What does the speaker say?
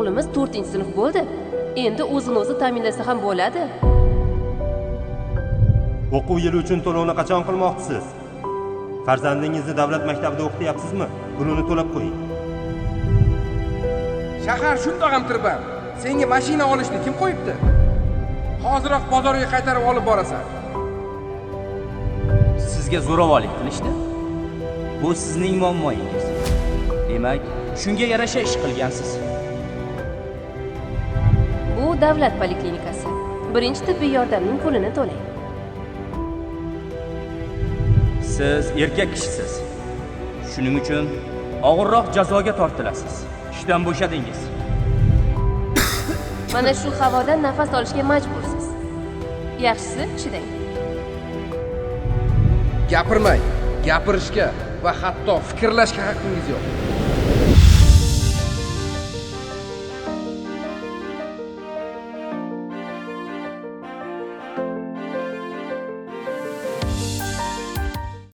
O'g'limiz 4-sinf bo'ldi. Endi o'zini o'zi ta'minlasa ham bo'ladi. O'quv yili uchun to'lovni qachon qilmoqchisiz? Farzandingizni davlat maktabida o'qityapsizmi? Pulini to'lab qo'ying. Shahar shundoq ham tirband. Senga mashina olishni kim qo'yibdi? Hoziroq bozorga qaytarib olib borasan. Sizga zo'ravonlik qilishdi. Bu sizning muammoyingiz. Demak, shunga yarasha ish qilgansiz. Bu davlat poliklinikasi. Birinchi tibbiy yordamning pulini to'lang. Siz erkak kishisiz. Shuning uchun og'irroq jazoga tortilasiz. Ishdan bo'shadingiz. Mana shu havodan nafas olishga majbursiz. Yaxshisi, chidang. Gapirmang, gapirishga va hatto fikrlashga haqqingiz yo'q.